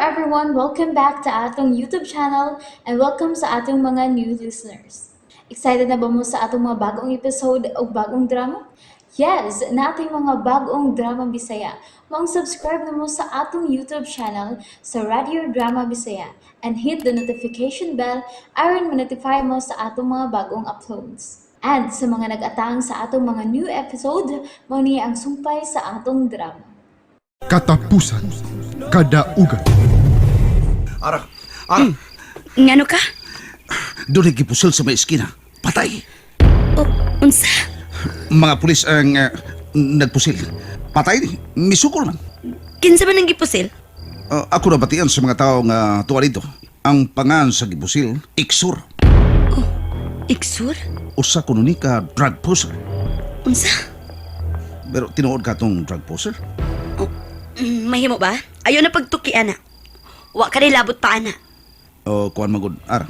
everyone! Welcome back to atong YouTube channel and welcome sa atong mga new listeners. Excited na ba mo sa atong mga bagong episode o bagong drama? Yes, nating mga bagong drama Bisaya. Maong subscribe na mo sa atong YouTube channel sa Radio Drama Bisaya and hit the notification bell aron ma-notify mo sa atong mga bagong uploads. And sa mga nag-atang sa atong mga new episode, mao ni ang sumpay sa atong drama. Katapusan. Kadaugan. Ara, ara, Ngano ka? doon gipusil sa may eskina. Patay. O, unsa? Mga pulis ang nagpusil. Patay, misukol man. Kinsa man ang gipusil? Ako nabatian sa mga tao nga tuwa dito. Ang pangan sa gipusil, Iksur. Iksur? Usa kuno ni ka drug pusher. Unsa? Pero tinuod ka tong drug pusher? Mahimo ba? Ayaw na pagtuki, ana. Wa ka rin labot pa, ana. O kuan magud ara.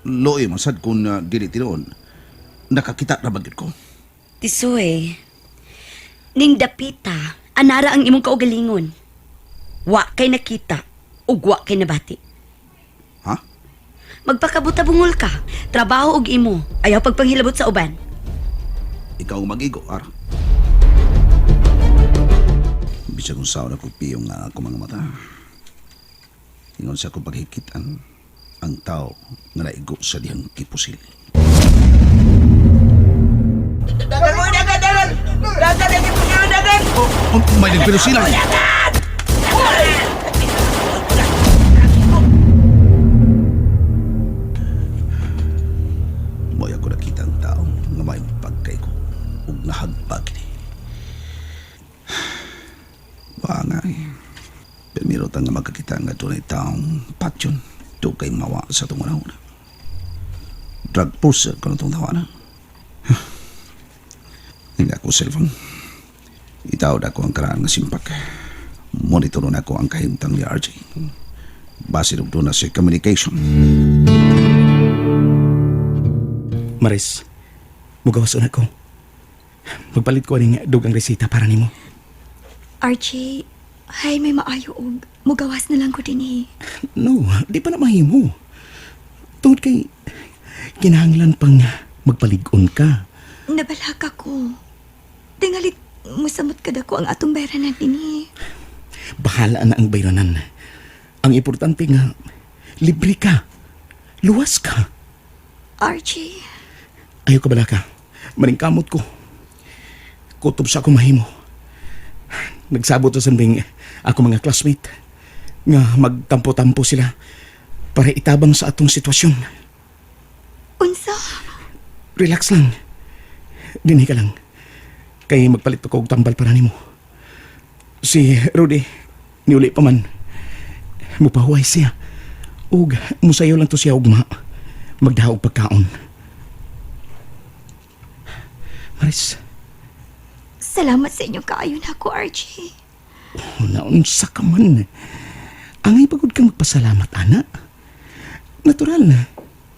Loy man sad kun dili tinuod. Nakakita ra ba gyud ko? Tisoy, ning dapita, anara ang imong kaugalingon. Wa kay nakita, ug wa kay nabati. Ha? Magpakabuta bungol ka, trabaho og imo, ayaw pagpanghilabot sa uban. Ikaw ang magigo, ara. Bisag kung saan ako piyong nga ako mga mata. Ingon sa akong paghikitan, ang tao nga naigo sa dihang kipusil. Dagan mo, dagan, dagan! Dagan, dagan, dagan, dagan! Oh, may nagpinusilan! Mo'y ako nakita ang tao nga may pagkay ko ug nahagbag ni. Wa nga eh. Primero ta nga magkakita nga dunay taong patyon do kay mawa sa itong una. Drug pusher ko na itong tawa na. Hindi ako cellphone. Itawad ako ang karaan nga simpak. Monitor na ako ang kahimtang ni RJ. Base doon na sa communication. Maris, mugawas una ko. Magpalit ko aning dugang resita para nimo. RJ, hay may maayo og mugawas na lang ko dinhi. No, di pa na mahimo. Tungod kay kinahanglan pang magpalig-on ka. Nabalaka ko. Tingalit musamot kada ko ang atong bayranan dinhi. Bahala na ang bayranan. Ang importante nga, libre ka. Luwas ka. RJ, Ayaw ka balaka. Maningkamot ko. Kutob sa ako mahimo. Nagsabot sa sanding ako mga classmate nga magtampo-tampo sila para itabang sa atong sitwasyon. Unsa? Relax lang. Dinhi ka lang. Kay magpalit ko og tambal para nimo. Si Rudy, niuli pa man. Mupahuway siya. Ug musayo lang to siya ugma. Magdaha og pagkaon. Maris, Salamat sa inyong kaayo nako, RJ. naunsa ka man. Angay pagod kang magpasalamat, ana. Natural na.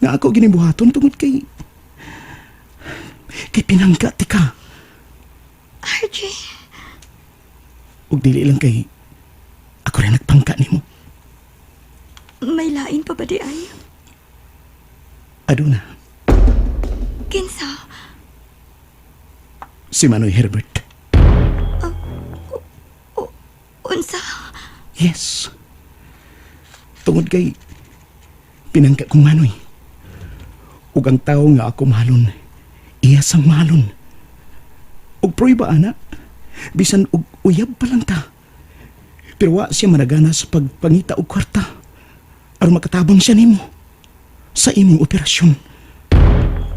Nga ako ginibuhaton tungod kay pinangga ti ka. RJ, Ug dili lang kay ako rin nagpangka nimo. May lain pa ba di ay? Aduna, Kinsa? Si Manoy Herbert. Unsa? Yes. Tungod kay pinangka kong Manoy. Ug ang tawo nga ako mahalon, iya sang mahalon. Ug prueba ana, bisan og uyab pa lang ta. Pero wa siya managana sa pagpangita og kwarta. Aron makatabang siya nimo sa imong operasyon.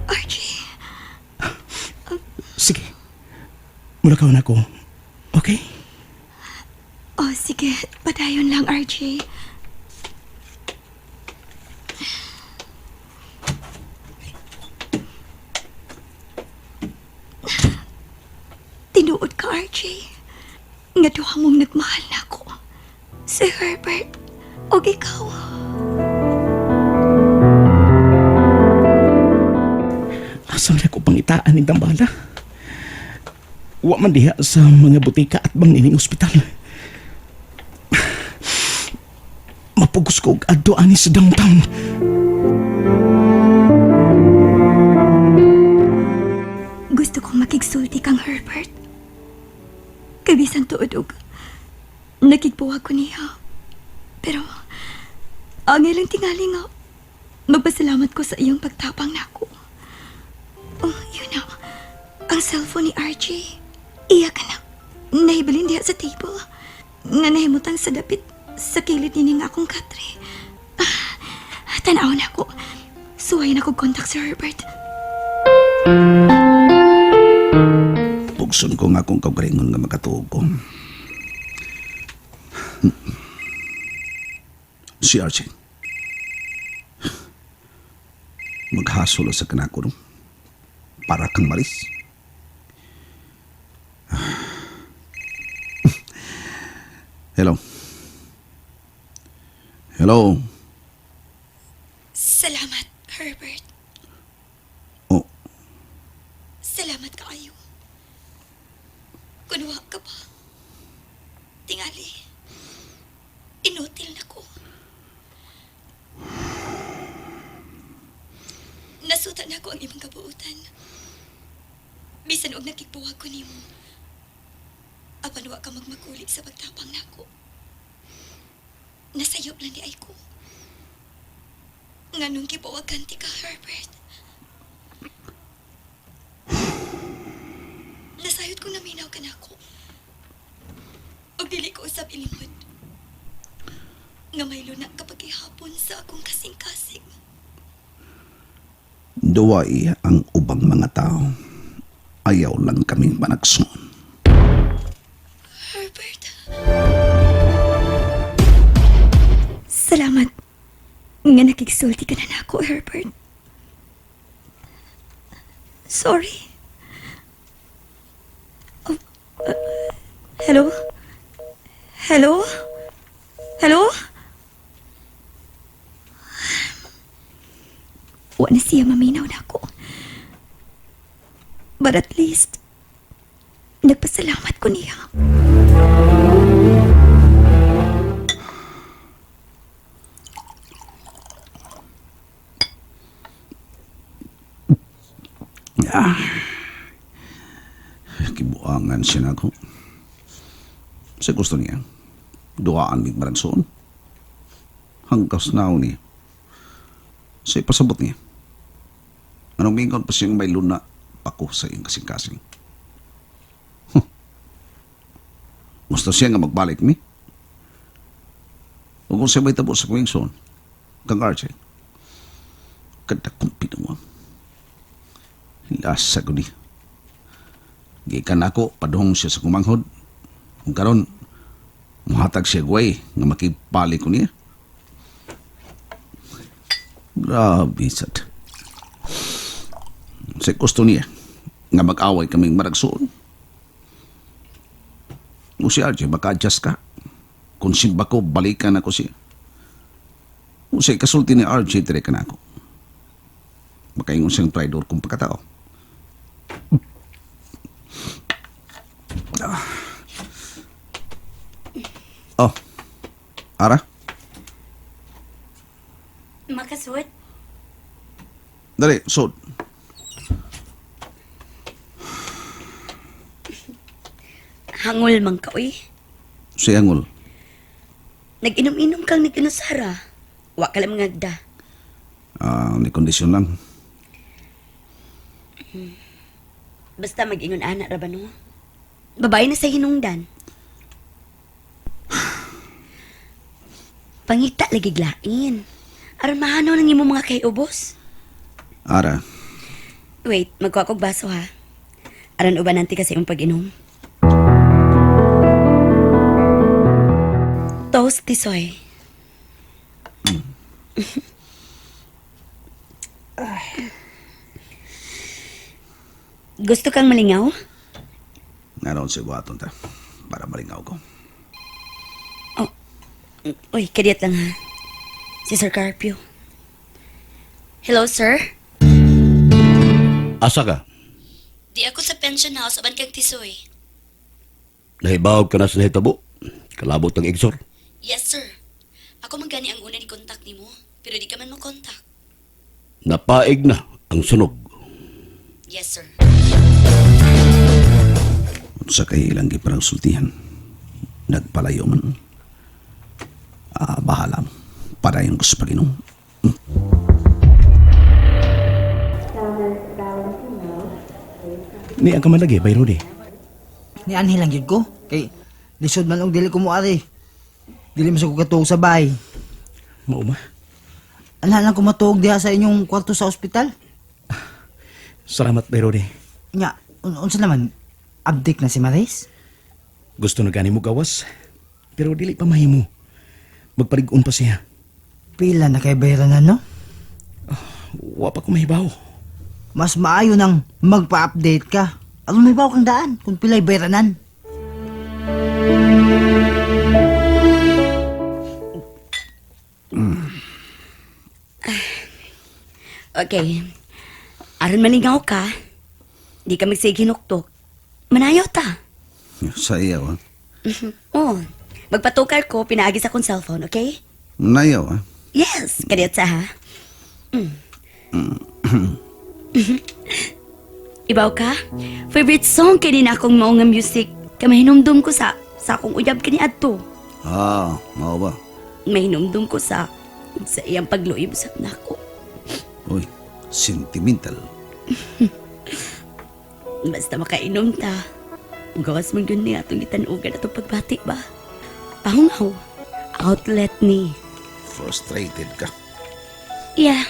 RJ, Sige. Mulakaw na ako. Okay? Oh sige, padayon lang, RJ. Tinuod ka, RJ. Nga duha mong nagmahal na ako. Si Herbert o ikaw. Asa man ako pangitaan ni Dambala? Wa man diha sa mga butika at bang ining ospital. Mapugos ko og adto ani sa downtown. Gusto kong makigsulti kang Herbert. Kay bisan tuod og nakigbuwag ko niya. Pero ang ilang tingali nga magpasalamat ko sa iyong pagtapang nako. Oh, yun na. Ang cellphone ni RJ. Iya ka na. Nahibilin diha sa table. Nga nahimutan sa dapit sa kilid nining akong katre. Ah, tanaw na ko. Suway na ko contact si Herbert. Pugson ko nga akong kaugalingon nga makatuog ko. Si Archie. Maghasol sa kanako no? Para kang maris. Hello. Hello. Salamat, Herbert. Oh, Salamat kaayo. Kunwa ka pa. Tingali. Inutil na ko. Nasuta na ko ang imong kabuutan. Bisan og nakigbuwag ko nimo. Apan wa ka magmakuli sa pagtapang nako. Nasayop lang di ay ko. Nganong gibuwagan ti ka, Herbert? Nasayod kong naminaw ka nako. Og dili ko usab ilimod. Nga may luna kapag ihapon sa akong kasing-kasing. Duway ang ubang mga tao. Ayaw lang kaming panagson. Herbert. Salamat. Nga nakigsulti ka na nako, Herbert. Sorry. Oh, hello? Hello? Hello? Wa na siya maminaw na ako. But at least, nagpasalamat ko niya. Kibuangan siya na ako. Sa gusto niya, duaan mig maragsoon. Hanggas nao niya. Sa ipasabot niya. Anong mingon pa siyang may luna pa ko sa iyong kasing-kasing. Huh. Gusto siya nga magbalik mi. O kung siya may tabo sa Queenson, kang Archie, kada kong pinuwang. Lasa ko niya. Gikan ako, padung siya sa kumanghod. Kung karon, muhatag siya gway nga makipali ko niya. Grabe sad. Sa gusto niya nga mag-away kaming maragsuon. O si RJ, maka-adjust ka. Kung simba ko, balikan ako siya. O siya, kasulti ni RJ, dire ka na ako. Makaingon siyang traidor kung pagkatao. Oh, Ara, Makasud? dali, sod. Hangol man ka, uy. Si Angol, Nag-inom-inom kang nag-inusara. Wa ka lang ngagda. ah, ni kondisyon lang. Basta mag-ingon ana ra ba no? Babae na sa hinungdan. Pangita lagi glain. Aron mahanaw nang imong mga kayubos. Ara, Wait, magkuha kog baso ha. Aron uban nanti kasi imong pag-inom. Toast tisoy. Gusto kang malingaw? naroon sa guwaton ta, para malingaw ko. Uy, kadiyat lang ha. Si Sir Carpio. Hello, sir? Asa ka? Di ako sa pension house, aban kang tisoy. Nahibawag ka na sa nahitabo. Kalabot ang igsor. Yes, sir. Ako man gani ang una ni contact nimo, pero di ka man mo contact. Napaig na ang sunog. Yes, sir. Sa kay ilang giparang sultihan. Nagpalayo man. Ah, bahala mo. Padayon ko sa Panginoon. Ni ang kamalagi, Bay Rudy. Ni anhi lang gyud ko kay lisod man og dili ko moari. Dili man sa ko katuog sa bahay. Mao ba? Ana lang ko matuog diha sa inyong kwarto sa ospital. Salamat, Bay Rudy. Nya, unsa naman update na si Maris? Gusto na gani mo gawas, pero dili pa mahimo. Magpalig-on pa siya. Pila na kay bayaran na no? Wa pa ko mahibaw. Mas maayo nang magpa-update ka. Aron may bawo kang daan kung pilay bayranan. Okay. Aron malingaw ka, di ka magsige hinuktok. Manayaw ta. Sa iyaw, ha? Oh, magpatukar ko, pinaagi sa akong cellphone, okay? Nayaw, ha? Yes, kaniyot sa ha. Mm. Ibaw ka? Favorite song kini na akong mao nga music. Kay mahinumdum ko sa akong uyab kani adto. Ah, mao ba? Mahinumdum ko sa iyang pagluib sa nako. Uy, sentimental. Basta makainom ta. Gawas man yun niya atong gitanugan atong pagbati ba? Pahungaw. Outlet ni. Frustrated ka. Yeah.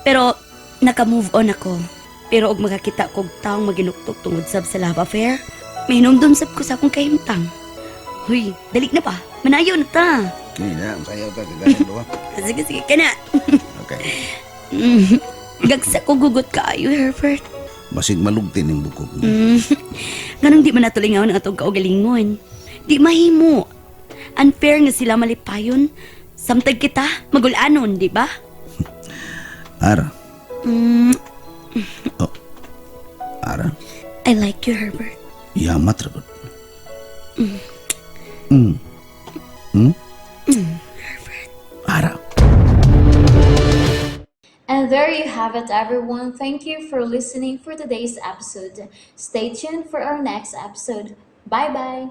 Pero naka-move on ako. Pero og makakita kog taong maginuktok tungod sab sa love affair, may hinumdum sab ko sa akong kahimtang. Huy, dali na pa. Manayo na ta. Kini na, sayaw ka, kagayang duha. Sige, sige, kana. Okay. Gagsa ko gugot kaayo, Herbert. Basig malugtin yung bukog. Ganong di man natulingaw ng atong kaugalingon. Di mahimo. Unfair nga sila malipayon. Samtag kita, magulanon, di ba? Ara. Oh. Ara. I like you, Herbert. Yamat ra gud. Mm. Mm. Ara. And there you have it, everyone. Thank you for listening for today's episode. Stay tuned for our next episode. Bye bye.